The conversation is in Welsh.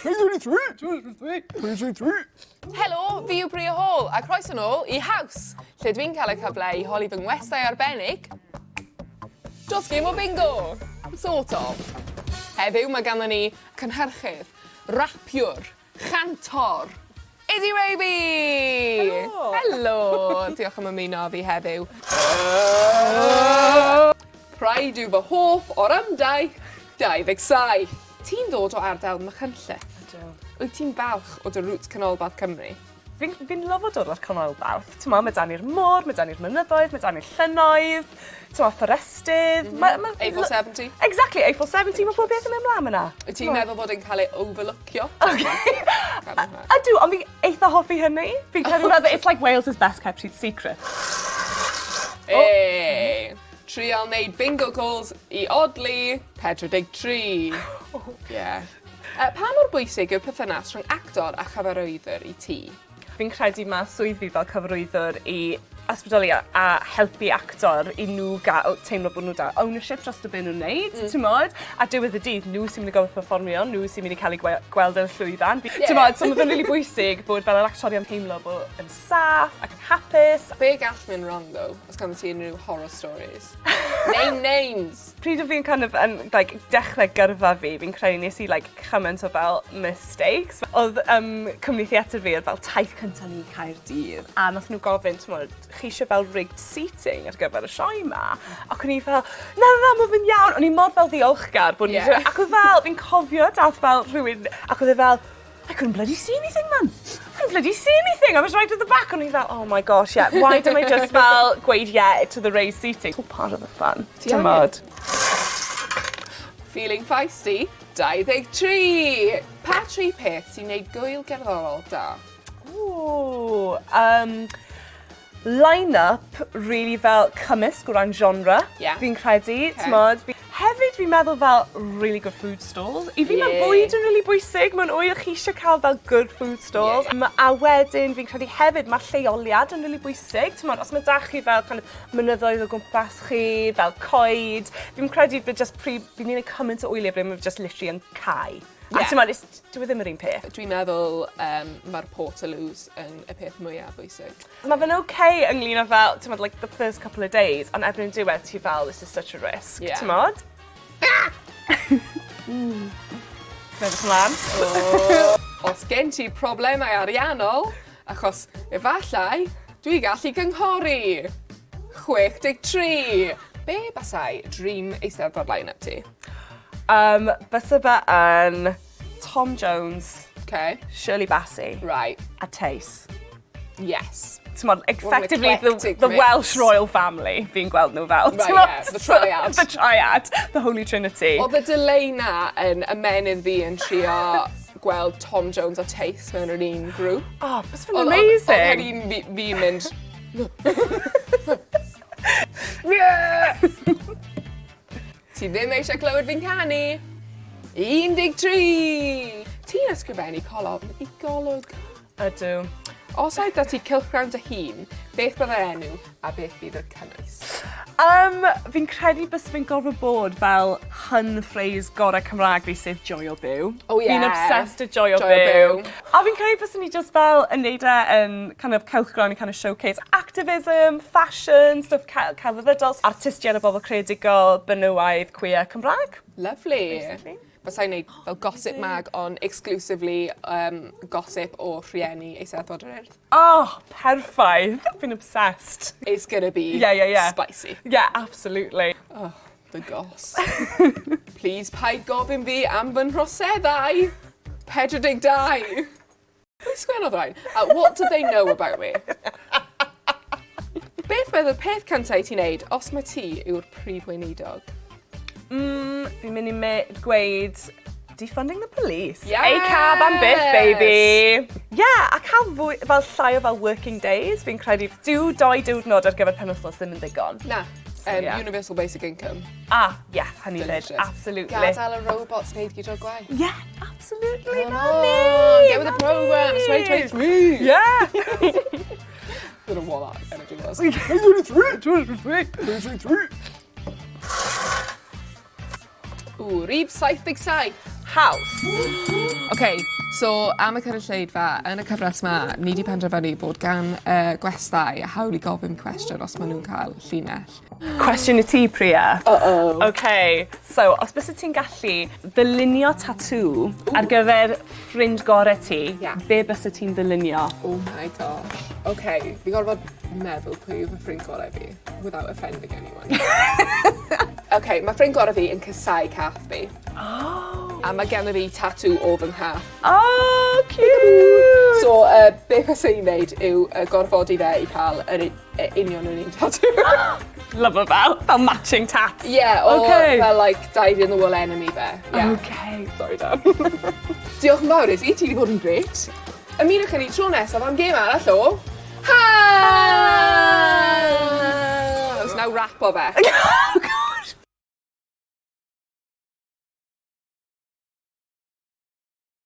2023! 2023! Helo, fi yw Priya Hall a croeso nôl i Haws, lle dwi'n cael y cyfle i holi fy ngwestai arbennig dros gêm o bingo! Sort of. Heddiw mae ganddo ni cynhyrchydd, rapiwr, chantor, Izzy Rabey! Helo! Helo! Diolch am ymuno â fi heddiw. Pride yw fy hoff orymdaith 27. Ti'n dod o ardal Machynlleth. Ydw. Wyt ti'n falch o dy roots canolbarth Cymru? Fi'n fi'n lyfo dod o'r canolbarth. T'mo' ma' 'da ni'r môr, ma' 'da ni'r mynyddoedd, ma' 'da ni'r llynnoedd, t'mo' fforestydd. Ma' ma'... A470. Exactly, A470, ma' pob peth yn mynd mlan myn 'na. Wyt ti'n meddwl bod e'n cael ei overlookio? Oce. Ydw, ond fi eitha hoffi hynny. Fi'n credu meddwl it's like Wales' best kept secret. Hey! Trial neud bingo calls i Odli, 43. Yeah. Pa mor bwysig yw'r perthynas rhwng actor a chyfarwyddwr i ti? Fi'n credu ma' swydd fi fel cyfarwyddwr i ysbrydoli a a helpu actor i nhw ga'l teimlo bod nhw 'da ownership drosto be' nhw'n neud... Hmm. ...t'mod? A diwedd y dydd nhw sy'n myn' i gorfod perfformio nhw sy'n myn' i ca'l eu gwe- gweld ar y llwyfan. Ie. T'mod so ma' fe'n rili bwysig bod fel yr actorion teimlo bo' yn saff ac yn hapus. Be' gall mynd wrong though? Os ganddo ti unrhyw horror stories? Name names! Pryd o' fi'n kind of yn like dechre gyrfa fi fi'n credu nes i like cymaint o fel mistakes. O'dd yym cwmni theatr fi o'dd fel taith cynta ni i Caerdydd a nath nhw gofyn t'mod chi isie fel rigged seating ar gyfer y sioe 'ma ac o'n i fel na na na ma' fe'n iawn. O'n i mor fel ddiolchgar bod ni... Ie. ...ac o'dd fel fi'n cofio dath fel rhywun ac o'dd e fel I couldn't bloody see anything man. I couldn't bloody see anything. I was right at the back. O'n i fel oh my gosh yeah why didn't I just fel gweud yeah to the raised seating. It's all part of the fun. Ti angen. T'mod? Feeling feisty, 23! Pa tri peth sy'n neud gŵyl gerddorol da? Ww yym line-up rili fel cymysg o ran genre. Ie. Fi'n credu Oce. t'mod fi hefyd fi'n meddwl fel really good food stalls. I fi ma'... Ie. ...bwyd yn rili bwysig mewn ŵyl chi isie ca'l fel good food stalls. Ie. A wedyn fi'n credu hefyd ma'r lleoliad yn rili bwysig t'mod os ma' 'da chi fel kind of mynyddoedd o gwmpas chi fel coed fi'n credu by' jyst pryd by' ni'n neud cymaint o wylie ble ma' fe jyst literally yn cae. Ie. A t'mod it's dyw e ddim yr un peth. Dwi'n meddwl yym ma'r portaloos yn y peth mwya bwysig. Ma' fe'n oce ynglŷn â fel t'mod like the first couple of days on' erbyn y diwedd ti fel this is such a risk. Ie. T'mod? Mm. Edrych mlan. O! Os gen ti problemau ariannol, achos efallai dwi gallu gynghori. 63. Be basai dream Eisteddfod line-up ti? Yym bysa fe yn Tom Jones. Oce. Shirley Bassey. Right. A Tace. Yes. T'mod effectively the eclectic the mix. Welsh royal family fi'n gweld nhw fel. Right t'mod? yeah, the triad. The triad. The holy trinity. O'dd y delay 'na yn ymennydd fi yn trio gweld Tom Jones a Tace mewn yr un grŵp. O bysa fe'n O'dd o'dd amazing. o'dd yr un fi fi'n mynd Ti ddim eisiau clywed fi'n canu? 13! Ti'n ysgrifennu colofn i Golwg. Ydw. Os oedd 'da ti cylchgrawn dy hun, beth byddai'r enw a beth bydd y cynnwys? Yym fi'n credu byse fe'n gorfod bod fel hun phrase gore Cymra'g fi sef joio byw. Oh ie. Fi'n obsessed â joio Joio byw. byw. A fi'n credu byswn i jyst fel yn neud e yn kind of cylchgrawn i kind of showcase activism, fashion, stwff ce- celfyddydol, artistiaid a bobl creadigol, benywaidd, queer, Cymraeg. Lovely. Basically. Basai'n neud fel gossip mag ond exclusively yym gossip o rhieni Eisteddfod yr Urdd. Oh, perffaith. Fi'n obsessed. It's gonna be Yeah yeah yeah. spicy. Yeah, absolutely. Oh, the goss. Plîs paid gofyn fi am fy nhroseddau. 42. Pwy sgwennodd rhain? A what do they know about me? Beth bydd y peth cyntaf i ti wneud os mae ti yw'r prif weinidog? Fi'n mynd i me- gweud defunding the police. Yes! ACAB am byth, baby! Yeah, a cael fwy, fel llai o fel working days, fi'n credu. Dyw doi diwrnod ar gyfer penwythnos ddim yn ddigon. Na. So, yeah. Universal basic income. Ah, yeah, hynny fyd. Delicious. Absolutely. Gadael y robots wneud gyd o'r gwaith. Yeah, absolutely. Come na on, ni! Get with the programme, it's 2023! Yeah! Don't know what that energy was. 2023! 2023! Ww, rhif 77. House. OK, so am y cynulleidfa, yn y cyfres 'ma, ni 'di penderfynu bod gan gwestai hawl i gofyn cwestiwn os maen nhw'n cael llinell. Cwestiwn i ti, Priya. Uh-oh. OK, so os byse ti'n gallu ddylunio tatŵ ar gyfer ffrind gorau ti, be byse ti'n ddylunio? Oh my gosh. OK, fi gorfod meddwl pwy yw fy ffrind gorau fi, without offending anyone. OK, mae ffrind gorau fi yn casáu cath fi. Oh. A mae ganddo fi tatŵ o fy nghath. Oh, cute! So, beth fyswn i'n wneud yw gorfodi fe i cael yr union yr un tatŵ. Love fel matching tats. Yeah, o fel like dyed in the wool enemy fe. Yeah. Okay. Sorry, Dan. Diolch yn fawr, Izzy. Ti wedi bod yn grêt. Ymunwch â ni tro nesaf am gêm arall o House! Now wrap o fe.